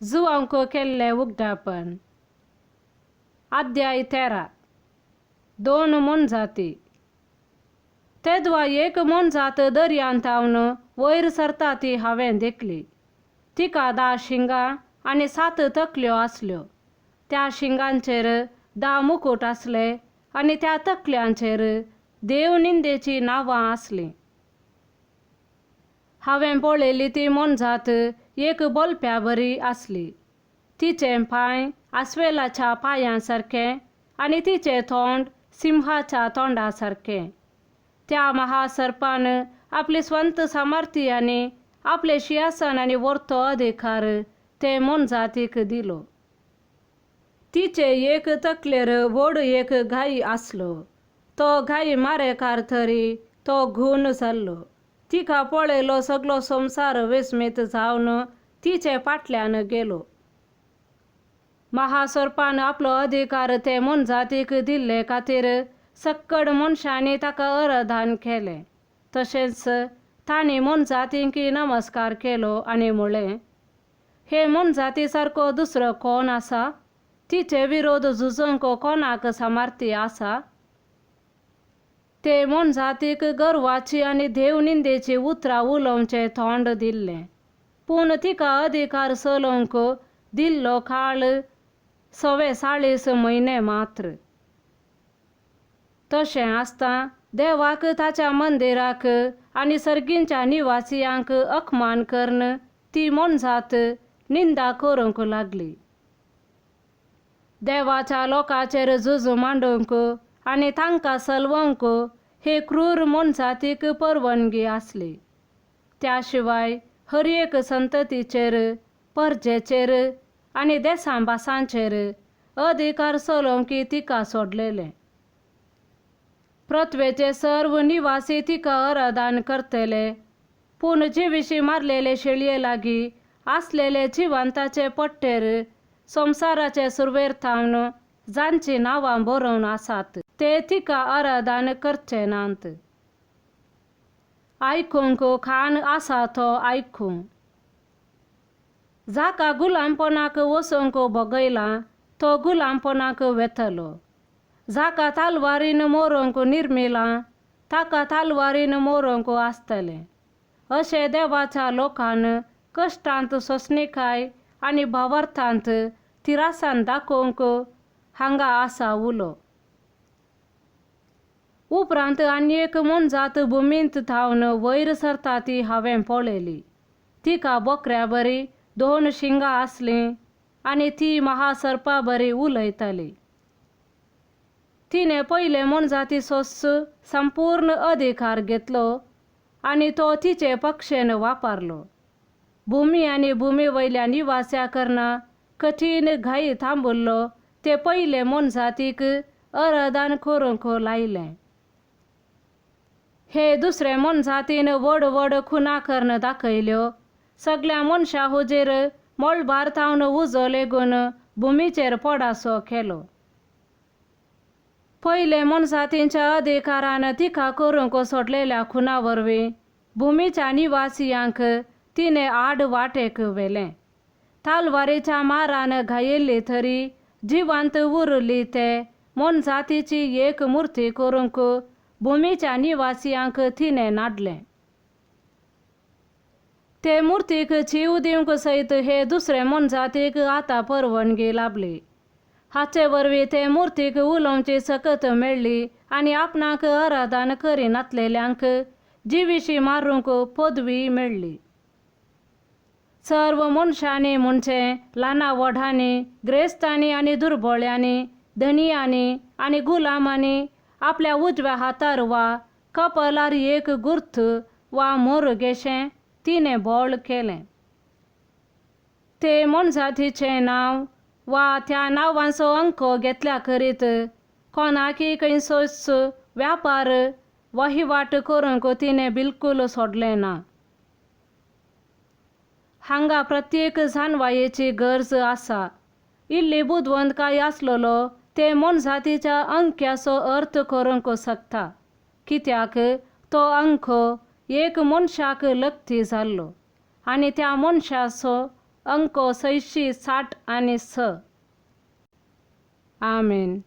जुवांक केल्लें उगडापण. अध्याय 13. दोन मोनजाती. तेदवा एक मोनजात दर्यांत थावन वयर सरता ती हांवें देखली. तिका 10 शिंगां आनी 7 तकल्यो आसल्यो. त्या शिंगांचेर 10 मुकूट आसले आनी त्या तकल्यांचेर देवनिंदेचीं नांवां आसलीं. हांवें पळयली ती मोनजात एक बोलप्या बरी आसली. तिचे पांय आस्वेलाच्या पांयां सारके आनी तिचें तोंड सिंहाच्या तोंडा सारकें. त्या महासर्पान आपली स्वंत सामर्थ्य आनी आपले शिंहासन आनी वर्तो अधिकार ते मोनजातीक दिलो. तिचे एक तकलेर व्हड एक घाई आसलो. तो घाई मारेकार तरी तो घून जाल्लो. तिका पळयलो सगलो संवसार विस्मीत जावन तिचे फाटल्यान गेलो. महासर्पान आपलो अधिकार ते मोनजातीक दिल्ले खातीर सक्कड मनशांनी ताका अरदान केलें. तशेंच तांणी मोनजातींक नमस्कार केलो आनी म्हळें, हे मोनजाती सारको दुसरो कोण आसा? तिचे विरोध झुजूंक कोणाक सामर्थ्य आसा? ते मोनजातीक गर्वाची आनी देवनिंदेची उतरां उलोवचें तोंड दिल्लें. पूण तिका अधिकार चलोवंक दिल्लो काळ 44 म्हयने मात्र. तशें आसता देवाक ताच्या मंदिराक आनी सर्गींच्या निवासियांक अपमान करून ती मोनजात निंदा करूंक लागली. देवाच्या लोकांचेर झुज मांडूंक आनी तांकां सलवंक हे क्रूर मोनजातीक परवानगी आसली. त्या शिवाय हर एक संततीचेर, परजेचेर आनी देसां भासांचेर अधिकार चलोवंक तिका सोडलेलें. पृथ्वेचे सर्व निवासी तिका अरदान करतले. पूण जिविशी मारलेले शेळये लागीं आसलेले जिवंताचे पट्टेर संवसाराचे सुरवेर थावन जांचीं नांवां बरोवन आसात ते तिका आराधन करचे नात. आयकूंक कान आसा तो आयकूं. जाका गुलामपणाक वचूंक भोगयलां तो गुलामपणाक वेतलो. जाका तालवारीन मोरोंक निर्मिलां ताका तालवारीन मोरोंक आसतलें. अशें देवाच्या लोकान कश्टांत सोंसणीकाय आनी भावार्थांत तिरासान दाखोवंक हांगा आसा उलो. उपरांत आनी एक मोनजात भुमींत थावन वयर सरता ती हांवें पळयली. तिका बोकऱ्या बरी 2 शिंगां आसलीं आनी ती महासर्पा बरी उलयताली. तिणें पयले मोनजातीचोच संपूर्ण अधिकार घेतलो आनी तो तिचे पक्षेन वापरलो. भुमी आनी भुमी वयल्या निवास्या करना कठीण घाई थांबुल्लो ते पयले मोनजातीक अरदान करूंक लायलें. हे दुसरे मोनजातीन व्हड व्हड खुना करून दाखयल्यो. सगल्या मनशां हुजीर मळबार थावन उजो लेगून भुमीचेर पडासो केलो. पयले मोनजातींच्या अधिकारान तिका करूंक सोडलेल्या खुना वरवीं भुमीच्या निवासियांक तिणें आड वाटेक व्हेलें. तालवारीच्या मारान घायिल्ली तरी जिवंत उरली ते मोनजातीची एक मुर्ती करूंक भुमीच्या निवासियांक तिणें नाडलें. ते मुर्तीक जीव दिवंक सयत हे दुसरे मोनजातीक आतां परवानगी लाबली. हाचे वरवीं ते मुर्तीक उलोवची सकत मेळ्ळी आनी आपणाक आराधन करिनातलेल्यांक जिविशी मारूंक पदवी मेळ्ळी. सर्व मनशांनी म्हणजे ल्हाना व्हडांनी, ग्रेस्तांनी आनी दुर्बळ्यांनी, धनियांनी आनी गुलामांनी आपल्या उजव्या हातार वा कपलार एक गुर्थ वा मोरगेशें तिणें बोळ केलें. ते मोनजातीचें नांव वा त्या नांवांचो अंक घेतल्या करीत कोणाकी खंयचोच व्यापार वहिवाट करूंक तिणें बिलकूल सोडलें ना. हांगा प्रत्येक जानवायेची गरज आसा. इल्ली बुदवंतकाय आसलेलो ते मोनजातीच्या अंक्याचो अर्थ करूंक शकता. कित्याक तो अंक एक मनशाक लक्ती जाल्लो आनी त्या मनशाचो अंक 666. आमेन.